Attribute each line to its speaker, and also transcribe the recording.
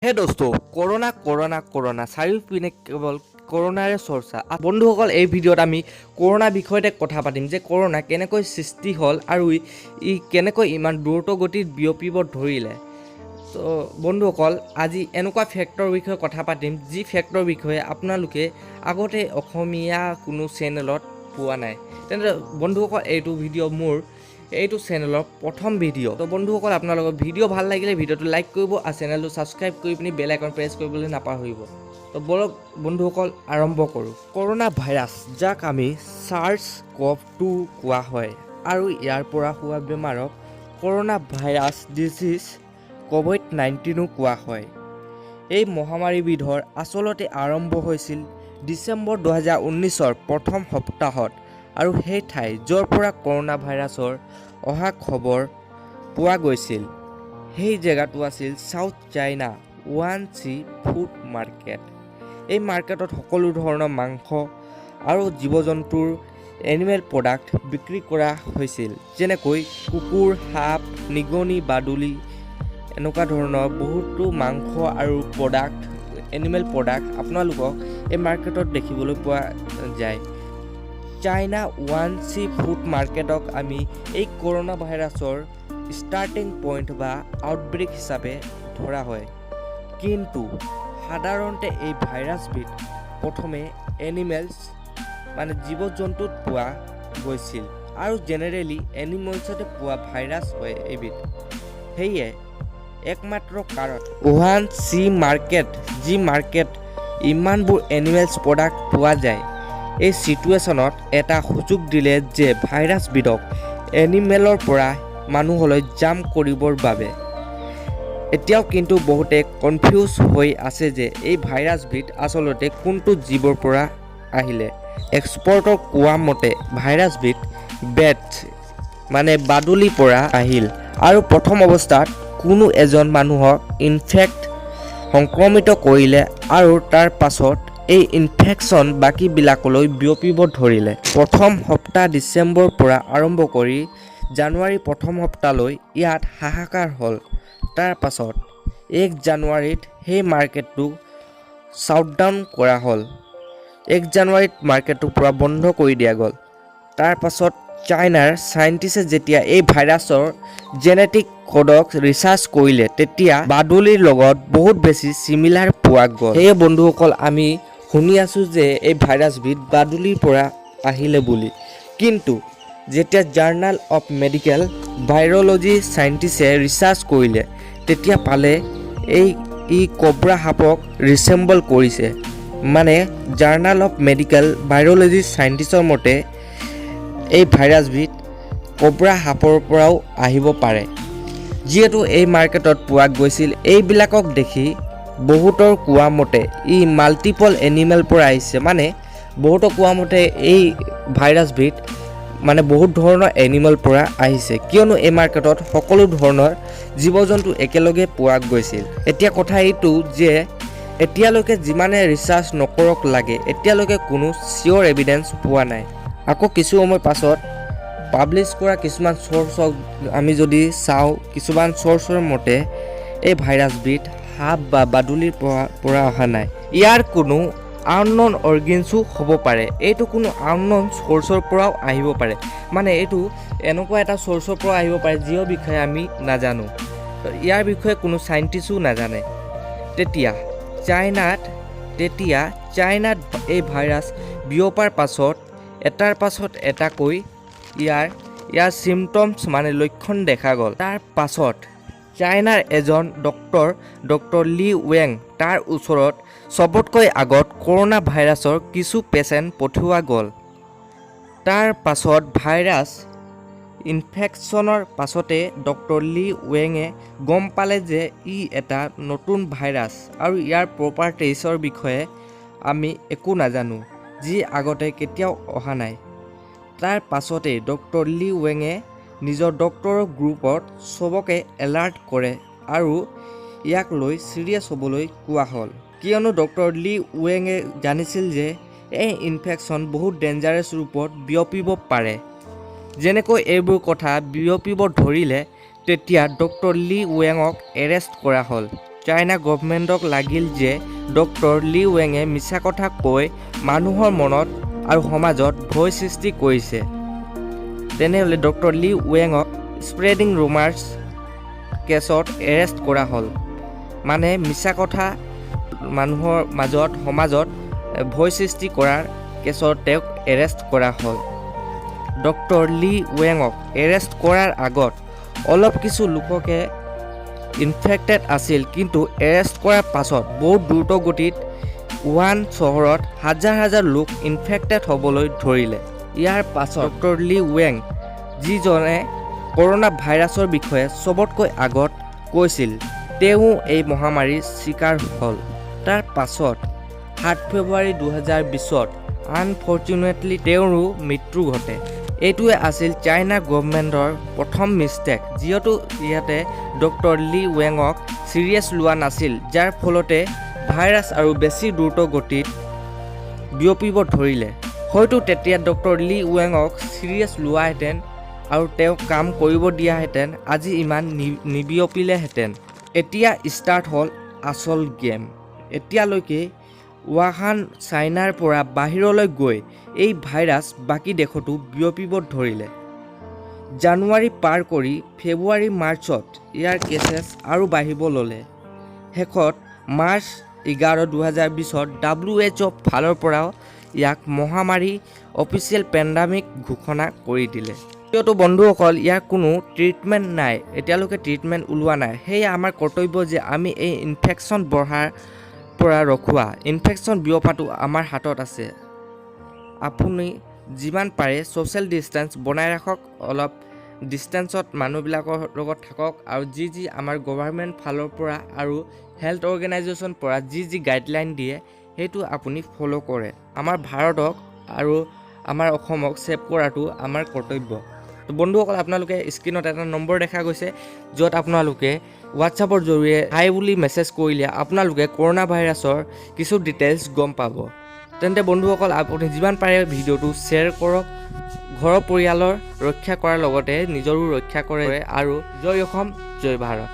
Speaker 1: হে দোস্ত, corona, corona, corona, চাৰিওপিনে কেৱল কৰোণাৰে চৰ্চা। বন্ধুসকল, এই ভিডিঅ'ত আমি কৰোণা বিষয়তে কথা পাতিম যে কৰোণা কেনেকৈ সৃষ্টি হ'ল আৰু ই কেনেকৈ ইমান দ্ৰুত গতিত বিয়পিব ধৰিলে। তো বন্ধুসকল, আজি এনেকুৱা ফেক্টৰ বিষয়ে কথা পাতিম, যি ফেক্টৰ বিষয়ে আপোনালোকে আগতে অসমীয়া কোনো চেনেলত পোৱা নাই। তেন্তে বন্ধুসকল, এইটো ভিডিঅ' মোৰ এইটো চেনেলৰ প্ৰথম ভিডিঅ'। তো বন্ধুসকল, আপোনালোকৰ ভিডিঅ' ভাল লাগিলে ভিডিঅ'টো লাইক কৰিব আৰু চেনেলটো ছাবস্ক্ৰাইব কৰি পিনি বেল আইকন প্ৰেছ কৰিবলৈ নাপাহৰিব। তো ব'লক বন্ধুসকল, আৰম্ভ কৰোঁ। কৰোণা ভাইৰাছ, যাক আমি চাৰ্চ কভ 2 কোৱা হয় আৰু ইয়াৰ পৰা হোৱা বেমাৰক কৰোণা ভাইৰাছ ডিজিজ ক'ভিড-19ও কোৱা হয়। এই মহামাৰীবিধৰ আচলতে আৰম্ভ হৈছিল ডিচেম্বৰ 2019ৰ প্ৰথম সপ্তাহত আৰু সেই ঠাই য'ৰ পৰা কৰোণা ভাইৰাছৰ অহা খবৰ পোৱা গৈছিল, সেই জেগাটো আছিল south China Wuhan C food market. এই মাৰ্কেটত সকলো ধৰণৰ মাংস আৰু জীৱ জন্তুৰ এনিমেল প্ৰডাক্ট বিক্ৰী কৰা হৈছিল, যেনেকৈ কুকুৰ, সাপ, নিগনি, বাদুলি, এনেকুৱা ধৰণৰ বহুতো মাংস আৰু প্ৰডাক্ট, এনিমেল প্ৰডাক্ট আপোনালোকক এই মাৰ্কেটত দেখিবলৈ পোৱা যায়। চাইনা ওৱান চি ফুড মাৰ্কেটক আমি এই কৰোণা ভাইৰাছৰ ষ্টাৰ্টিং পইণ্ট বা আউটব্ৰেক হিচাপে ধৰা হয়। কিন্তু সাধাৰণতে এই ভাইৰাছবিধ প্ৰথমে এনিমেলছ, মানে জীৱ জন্তুত পোৱা গৈছিল আৰু জেনেৰেলি এনিমেলছতে পোৱা ভাইৰাছ হয় এইবিধ। সেয়ে একমাত্ৰ কাৰণ উহান চি মাৰ্কেট, যি মাৰ্কেট ইমানবোৰ এনিমেলছ প্ৰডাক্ট পোৱা যায়, এই চিটুৱেশ্যনত এটা সুযোগ দিলে যে ভাইৰাছবিধক এনিমেলৰ পৰা মানুহলৈ জাম্প কৰিবৰ বাবে। এতিয়াও কিন্তু বহুতে কনফিউজ হৈ আছে যে এই ভাইৰাছবিধ আচলতে কোনটো জীৱৰ পৰা আহিলে। এক্সপাৰ্টৰ কোৱা মতে ভাইৰাছবিধ বেট, মানে বাদুলিৰ পৰা আহিল আৰু প্ৰথম অৱস্থাত কোনো এজন মানুহক ইনফেক্ট, সংক্ৰমিত কৰিলে আৰু তাৰ পাছত এই ইনফেকশ্যন বাকীবিলাকলৈ বিয়পিব ধৰিলে। প্ৰথম সপ্তাহ ডিচেম্বৰৰ পৰা আৰম্ভ কৰি জানুৱাৰী প্ৰথম সপ্তাহলৈ ইয়াত হাহাকাৰ হ'ল। তাৰ পাছত 1 জানুৱাৰীত সেই মাৰ্কেটটো শ্বাটডাউন কৰা হ'ল। 1 জানুৱাৰীত মাৰ্কেটটো পূৰা বন্ধ কৰি দিয়া গ'ল। তাৰ পাছত চাইনাৰ চাইণ্টিষ্টে যেতিয়া এই ভাইৰাছৰ জেনেটিক কোডক ৰিচাৰ্চ কৰিলে, তেতিয়া বাদুলিৰ লগত বহুত বেছি চিমিলাৰ পোৱা গ'ল। সেয়ে বন্ধুসকল, আমি শুনি আছোঁ যে এই ভাইৰাছবিধ বাদুলিৰ পৰা আহিলে বুলি। কিন্তু যেতিয়া জাৰ্নাল অফ মেডিকেল ভাইৰলজি চাইণ্টিষ্টে ৰিচাৰ্চ কৰিলে, তেতিয়া পালে এই ই কব্ৰা সাপক ৰিচেম্বল কৰিছে। মানে জাৰ্নাল অফ মেডিকেল ভাইৰলজি চাইণ্টিষ্টৰ মতে এই ভাইৰাছবিধ কব্ৰা সাপৰ পৰাও আহিব পাৰে। যিহেতু এই মাৰ্কেটত পোৱা গৈছিল, এইবিলাকক দেখি বহুতৰ কোৱা মতে ই মাল্টিপল এনিমেল পৰা আহিছে। মানে বহুতৰ কোৱা মতে এই ভাইৰাছবিধ মানে বহুত ধৰণৰ এনিমেল পৰা আহিছে, কিয়নো এই মাৰ্কেটত সকলো ধৰণৰ জীৱ জন্তু একেলগে পোৱা গৈছিল। এতিয়া কথা এইটো যে এতিয়ালৈকে যিমানে ৰিচাৰ্চ নকৰক লাগে, এতিয়ালৈকে কোনো চিয়'ৰ এভিডেঞ্চ পোৱা নাই। আকৌ কিছু সময় পাছত পাব্লিছ কৰা কিছুমান চ'ৰ্চক আমি যদি চাওঁ, কিছুমান চ'ৰ্চৰ মতে এই ভাইৰাছবিধ সাপ বা বাদুলিৰ পৰা অহা নাই। ইয়াৰ কোনো আনন'ন অৰিজিনছো হ'ব পাৰে। এইটো কোনো আনন'ন চ'ৰ্চৰ পৰাও আহিব পাৰে। মানে এইটো এনেকুৱা এটা চ'ৰ্চৰ পৰা আহিব পাৰে, যিৰ বিষয়ে আমি নাজানো। ইয়াৰ বিষয়ে কোনো চাইণ্টিষ্টো নাজানে। তেতিয়া চাইনাত এই ভাইৰাছ বিয়পাৰ পাছত এটাৰ পাছত এটাকৈ ইয়াৰ ইয়াৰ চিমটমছ, মানে লক্ষণ দেখা গ'ল। তাৰ পাছত চাইনাৰ এজন ডক্তৰ, ডক্টৰ লি ৱেং, তাৰ ওচৰত চবতকৈ আগত কৰোণা ভাইৰাছৰ কিছু পেচেণ্ট পঠিওৱা গ'ল। তাৰ পাছত ভাইৰাছ ইনফেকশ্যনৰ পাছতে ডক্টৰ লি ৱেঙে গম পালে যে ই এটা নতুন ভাইৰাছ আৰু ইয়াৰ প্ৰপাৰ্টিছৰ বিষয়ে আমি একো নাজানো, যি আগতে কেতিয়াও অহা নাই। তাৰ পাছতেই ডক্টৰ লি ৱেঙে নিজৰ ডক্টৰৰ গ্ৰুপত চবকে এলাৰ্ট কৰে আৰু ইয়াক লৈ ছিৰিয়াছ হ'বলৈ কোৱা হ'ল, কিয়নো ডক্টৰ লি ৱেঙে জানিছিল যে এই ইনফেকশ্যন বহুত ডেঞ্জাৰাছ ৰূপত বিয়পিব পাৰে। যেনেকৈ এইবোৰ কথা বিয়পিব ধৰিলে, তেতিয়া ডক্টৰ লি ৱেঙক এৰেষ্ট কৰা হ'ল। চাইনা গভমেণ্টক লাগিল যে ডক্টৰ লি ৱেঙে মিছা কথা কৈ মানুহৰ মনত আৰু সমাজত ভয় সৃষ্টি কৰিছে। তেনেহ'লে ডক্টৰ লি ৱেঙক স্প্ৰেডিং ৰুমাৰ্ছ কেছত এৰেষ্ট কৰা হ'ল। মানে মিছা কথা মানুহৰ মাজত, সমাজত ভয় সৃষ্টি কৰাৰ কেছত তেওঁক এৰেষ্ট কৰা হ'ল। ডক্টৰ লি ৱেঙক এৰেষ্ট কৰাৰ আগত অলপ কিছু লোককে ইনফেক্টেড আছিল, কিন্তু এৰেষ্ট কৰাৰ পাছত বহুত দ্ৰুত গতিত ৱুহান চহৰত হাজাৰ হাজাৰ লোক ইনফেক্টেড হ'বলৈ ধৰিলে। ইয়াৰ পাছত ডক্টৰ লি ৱেং, যিজনে কৰোণা ভাইৰাছৰ বিষয়ে চবতকৈ আগত কৈছিল, তেওঁ এই মহামাৰীৰ চিকাৰ হ'ল। তাৰ পাছত 7 ফেব্ৰুৱাৰী 2020ত আনফৰ্চুনেটলি তেওঁৰো মৃত্যু ঘটে। এইটোৱে আছিল চাইনা গভমেণ্টৰ প্ৰথম মিষ্টেক, যিহেতু ইয়াতে ডক্টৰ লি ৱেঙক ছিৰিয়াছ লোৱা নাছিল, যাৰ ফলতে ভাইৰাছ আৰু বেছি দ্ৰুত গতিত বিয়পিব ধৰিলে। হয়তো তেতিয়া ডক্টৰ লি ৱেঙক ছিৰিয়াছ লোৱাহেঁতেন আৰু তেওঁক কাম কৰিব দিয়াহেঁতেন, আজি ইমান নিবিয়পিলেহেঁতেন। এতিয়া ষ্টাৰ্ট হ'ল আচল গেম। এতিয়ালৈকে ৱাহান চাইনাৰ পৰা বাহিৰলৈ গৈ এই ভাইৰাছ বাকী দেশতো বিয়পিব ধৰিলে। জানুৱাৰী পাৰ কৰি ফেব্ৰুৱাৰী, মাৰ্চত ইয়াৰ কেছেছ আৰু বাঢ়িব ল'লে। শেষত মাৰ্চ 11, 2020ত WHO ফালৰ পৰাও ইয়াক মহামাৰী, অফিচিয়েল পেণ্ডামিক ঘোষণা কৰি দিলে। দ্বিতীয়টো বন্ধুসকল, ইয়াৰ কোনো ট্ৰিটমেণ্ট নাই, এতিয়ালৈকে ট্ৰিটমেণ্ট ওলোৱা নাই। সেয়ে আমাৰ কৰ্তব্য যে আমি এই ইনফেকশ্যন বঢ়াৰ পৰা ৰখোৱা, ইনফেকশ্যন বিয়পাটো আমাৰ হাতত আছে। আপুনি যিমান পাৰে ছ'চিয়েল ডিষ্টেঞ্চ বনাই ৰাখক, অলপ ডিষ্টেঞ্চত মানুহবিলাকৰ লগত থাকক আৰু যি যি আমাৰ গভাৰ্মেণ্ট ফালৰ পৰা আৰু হেল্থ অৰ্গেনাইজেশ্যন পৰা যি যি গাইডলাইন দিয়ে, সেইটো আপুনি ফ'ল' কৰে। আমাৰ ভাৰতক আৰু আমাৰ অসমক ছেভ কৰাটো আমাৰ কৰ্তব্য। তো বন্ধুসকল, আপোনালোকে স্ক্ৰীণত এটা নম্বৰ দেখা গৈছে, য'ত আপোনালোকে হোৱাটছআপৰ জৰিয়তে হাই বুলি মেছেজ কৰিলে আপোনালোকে কৰোণা ভাইৰাছৰ কিছু ডিটেইলছ গম পাব। তেন্তে বন্ধুসকল, আপুনি যিমান পাৰে ভিডিঅ'টো শ্বেয়াৰ কৰক। ঘৰৰ পৰিয়ালৰ ৰক্ষা কৰাৰ লগতে নিজৰো ৰক্ষা কৰে। আৰু জয় অসম, জয় ভাৰত।